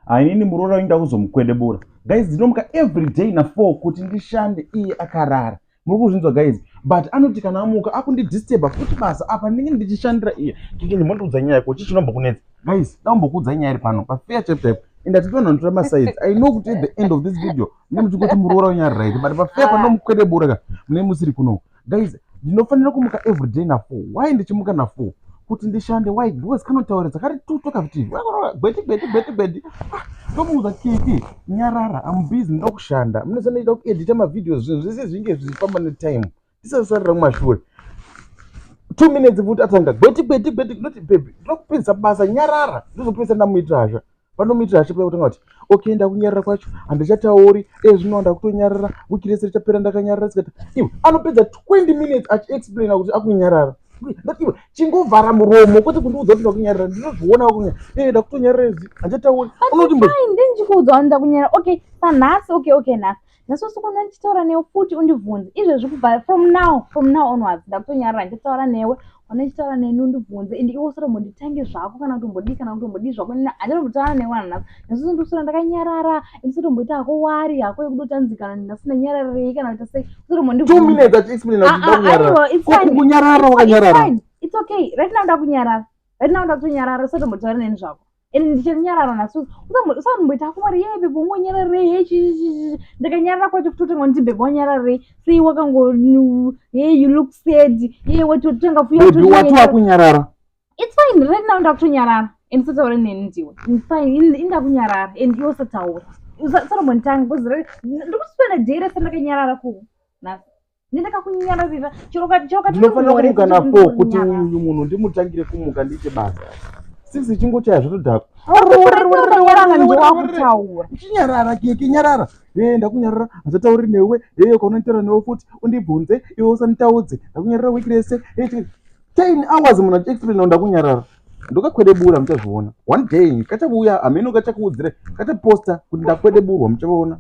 Hainini muroora wenyu ndakuzomukwedebura. Guys, ndinomuka every day na4 kuti ndishande iye akarara. Muri kuzvinzwa guys, but anoti kana amuka akundidisturba futi basa apa ndinenge ndichishandira iye. Kiki, ndimondiudza nyaya yako, chii chinombokunetsa? Guys, ndambokuudzai nyaya iri pano pafair chap type. Ende hatidi vanhu vanotora masides. I know kuti at the end of this video mune muchingoti muroora wenyu ari right, but pafair pandomukwedebura ka mune musiri kuno. Guys, ndinofanira kumuka every day na4. Why ndichimuka na4? Kuti ndishande. Why? Because kanotaura dzakati tuto kafuti gweti gweti gweti gweti. Ah, tomuudza, "Kiki, nyarara, am busy, ndoda kushanda." Munoziva ndida kuedita mavideos, zvinhu zvese zvinge zvichifamba netime, tisasarira kumashure. 2 minutes futi atanga gweti gweti gweti. Ndoti, "Baby, ndoda kupedzisa basa, nyarara." Ndozopedzisa ndamuitira hasha. Panomuitira hasha kuda kutanga kuti, "Okay, ndakunyarara kwacho, handichatauri ezvino, ndakutonyarara, wiki rese richapera ndakanyarara." Sikati iwe anopedza 20 minutes achiexplaina kuti akunyarara. Ndati, "Iwe chingovhara muromo, kwete kundiudza kuti ndakunyarara. Ndinozviona wakunyarara. E, ndakutonyarara izvi, handichatauri." Unoti mbo Fine, ndindichikuudza kuti ndakunyarara. Okay, sanhasi, okay, nhasi, nhasi usiku ndichitaura newe futi undibvunze izvezvi. Kubva from now onwards ndakutonyarara, ndichitaura newe, wandichitaura neni undibvunze, and iwe usatombonditange zvako kana kutombodii, kana kutombodii zvako. Handitombotaura newe nanhasi. Nhasi ndoswera ndakanyarara, ndisatomboita hako wari hako yekudotanzikana nhasi ndanyararei kana kuita sei. 2 minutes achiexplaina kuti ndakunyarara. Ko kunyarara wakanyarara? It's okay, right now ndakunyarara, right now ndakutonyarara. Usatombotaura neni zvako and ndichanyarara nhasi. Usatomboita hako mari ye babe, ungonyararei he chichichichi. Ndakanyarara kwacho futi utanga nditi, "Babe, wanyararei sei? Wakango hey, you look sad." Ye watotanga fuya. Baby, wati wakunyarara. It's fine, right now ndakutonyarara and usataura neni ndiwe. It's fine, indakunyarara and iwe usataura, usatombonditanga because ndikuspenda day rese ndakanyarara ku nhasi ndindakakunyararira chero chero Ndinofanira kumuka na4 kuti uyu munhu ndimutangire kumuka ndiite basa. 6 ichingochaya, zvotodhakwa. Ndewakutaura. Chinyarara, Kiki, nyarara. E, ndakunyarara, handatauri newe. E, ukaona newe futi undibvunze, iwe usanditaudze. Ndakunyarara wiki rese. 10 hours munhu achiexplaina ndakunyarara. Ndokakwedebura, muchazviona one day. Kachabuya hameno, kachakuudzire, kachaposta kuti ndakwedeburwa, muchavaona.